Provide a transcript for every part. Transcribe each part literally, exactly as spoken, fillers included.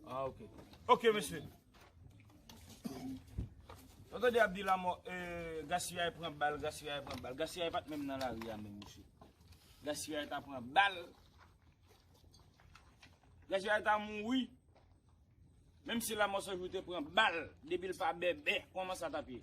Ah, ok. Ok, mesye. Ou tande ap di lanmò, eh, Gaspillay pran bal, Gaspillay pran bal. Gaspillay pa t menm nan lari a menm, mesye. Gaspillay ta pran bal. Gaspillay ta mouri. Menm si Lanmò San Jou te pran bal, depi l pa bèbè, kòman sa t ap ye?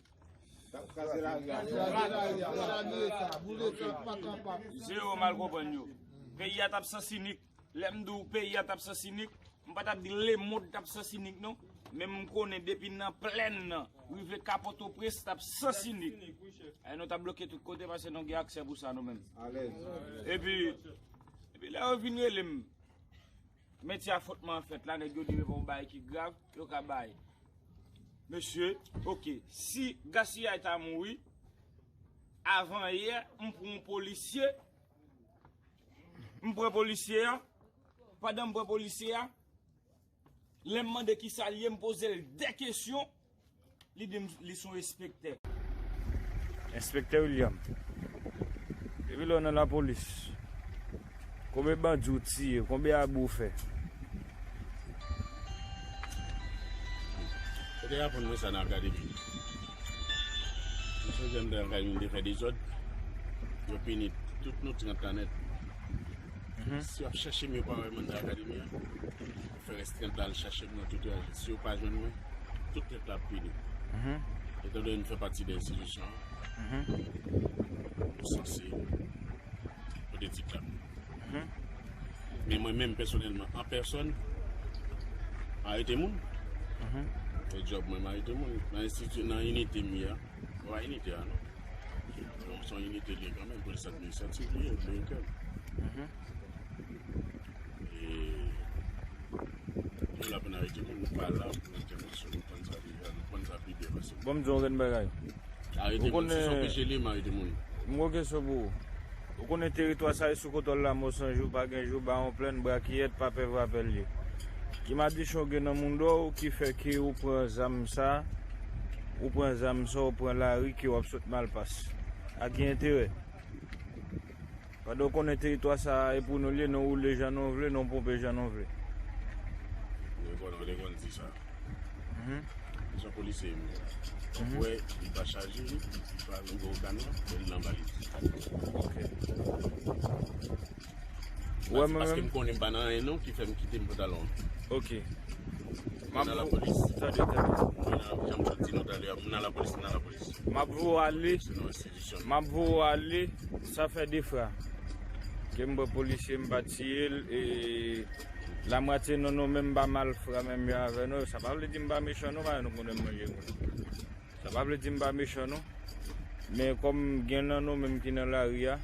T ap kraze lari a. Kraze lari a. Sa vle sa, boule sa, pa kapab. Zewo mal konprann yo. Peyi a t ap sans inik. Lè m di w peyi a t ap sans inik, m pa t ap di lemonn t ap sans inik non. Men m konnen depi nan plèn nan, rive ka Pòtoprens t ap sans inik. E nou t ap bloke tout kote paske nou gen aksè pou sa nou menm. Alèz. Epi, epi lè yo vin rele m, metye a fòtman fèt la, nèg yo di men pa yon bagay ki grav, yo ka bay. Mesye, ok, si Gaspillay ta mouri, avan yè, m pran yon polisye, m pran polisye a, pandan m pran polisye a, lè m mande kisa l ye, m poze l de kesyon, li di m li se yon enspektè. Enspektè William, depi lè w nan lapolis, konbyen bandi w tiye, konbyen abi w fè? Yo te aprann mwen sa nan akademi. M sonje m te nan akademi, m te fè dezòd. Yo pini tout nou trant la nèt. Mhm. Si y ap chèche m, yo pa wè m anndan akademi a. Yo fè rès trant la al chache m nan tout raje. Si yo pa jwenn mwen, tout trant la ap pini. Mhm. Etandone m fè pati de enstitisyon an, mhm, nou sanse pote diplòm. Mhm. Men mwen menm pèsonèlman, an pèsòn, arete moun. Mhm. E djòb mwen, m arete moun. Nan enstiti, nan inite m ye a, se pa inite a non. Se yon inite li ye kanmenm, polis administratif li ye, li ye kèm. Mhm. E nou la pou n arete moun, nou pa la pou entèvansyon, nou konn sa deja, nou konn sa pi byen pase. Bon, m di w yon grenn bagay. Arete moun, si se yon peche li ye, m arete moun. M gon kesyon pou ou. Ou konnen teritwa sa e sou kontwòl Lanmò San Jou, pa gen jou, Bawon Plèn, Brakiyèt, pa pè vrapè l ye. Ki madichon gen nan moudon w ki fè ke ou pran zam sa, ou pran zam sa, ou pran lari ke w ap sot Malpas? A ki enterè? Pandan w konnen teritwa sa a e pou nou l ye, nou woule jan nou vle, nou ponpe jan nou vle. Mwen konnen, mwen te konn di sa. Mhm. Jan polisye m ye la. Mhm. Ou wè, li pa chaje, li pa rive otan non, men li nan valiz. Ok. Wè, mwen paske menm m konnen m pa nan anyen non, ki fè m kite m pantalon. Ok. M nan lapolis. Tande, tande. Mwen nan, jan m sot di nou talè a, m nan lapolis, m nan lapolis. M ap voye w ale. Se nan enstitisyon. M ap voye w ale, sa fè de fwa. Ke m pran polisye, m pa tiye l, e Lamwatye nan nou menm pa malfra menm jan avè nou. Sa pa vle di m pa mechan non, paske nou konnen m manje moun. Sa pa vle di m pa mechan non. Men kòm gen nan nou menm ki nan lari a,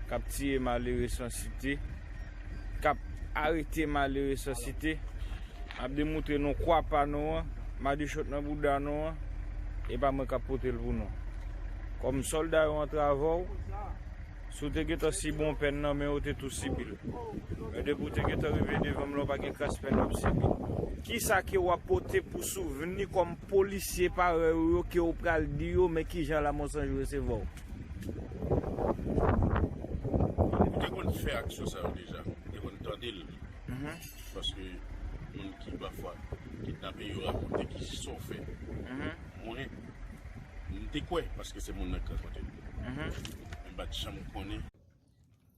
k ap tiye malere san site, k ap arete malere san site, m ap demoutre nou kwa pa nou an, madichon nan bouda nou an, e pa mwen k ap pote l pou nou. Kòm sòlda yo antre avè w, si w te gentan sibi yon pèn nan men yo, w te tou sibi l. Men depi w te gentan rive devan m la, w pa gen kras pèn w ap sibi. Kisa ke w ap pote pou souvni kòm polisye parèy ou yo ke w pral di yo, men kijan Lanmò San Jou resevwa w? M te konn fè aksyon sa yo deja. M te konn tande l. Mhm. Paske moun ki pafwa kidnape yo rakonte ki sa w fè. Mhm. Mwen, m te kwè paske se moun nan k rakonte l. Mhm. Men m pa t janm konnen.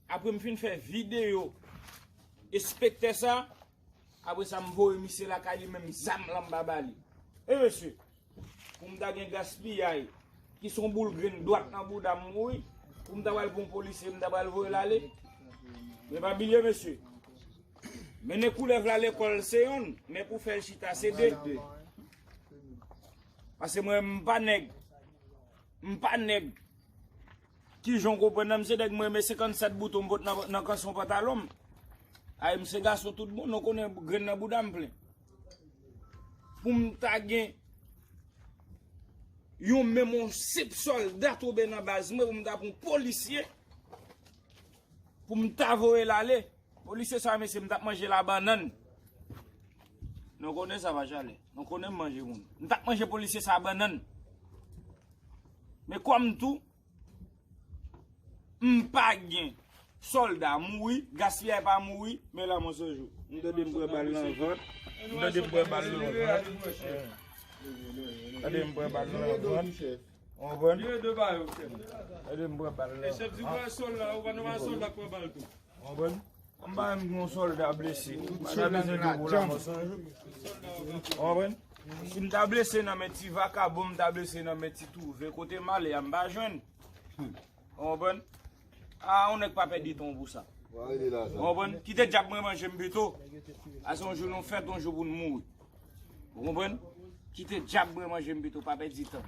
Apre m fin fè videyo enspektè sa, apre sa m voye misye lakay li, menm zam lan m pa ba li. E mesye, pou m ta gen gaspiyay, ki se yon boul grenn dwat nan bouda m mouri, pou m ta pral pran yon polisye, m ta pral voye l ale. Men pa bliye, mesye, mennen koulèv la lekòl se yonn, men pou fè l chita se de. Paske mwen, m pa nèg. M pa nèg. Kijan w konprann nan, m se nèg mwen renmen senkannsèt bouton m pot nan, nan kanson pantalon m. Ay, m se gason tout bon, nou konnen grenn nan bouda m plen. Pou m ta gen yon menm yon senp sòlda tonbe nan baz mwen, pou m ta pran yon polisye, pou m ta voye l ale. Polisye sa, mesye, m t ap manje l a bannann. Nou konnen sa pa chale. Nou konnen m manje moun. M t ap manje polisye sa a bannann. Men kòm tou, m pa gen sòlda mouri, gaspiyay pa mouri, men Lanmò San Jou. M tande m pran bal nan vant. M tande m pran bal nan vant. Tande m pran bal nan vant. Ou konprann? Tande m pran bal nan vant. Ou konprann? M pa menm gen yon sòlda blese. M pa ta bezwen di w pou l avanse yon jou. Ou konprann? Si m ta blese nan men ti vakabon, m ta blese nan men ti twouve. Kote m ale a, m pa jwenn. Ou konprann? A, yon nèg pa pèdi tan pou sa. Ou konprann? Kite dyab mwen manje m pito. A se yon jou nou fèt, yon jou pou n mouri. Ou konprann? Kite dyab mwen manje m pito, pa pèdi tan.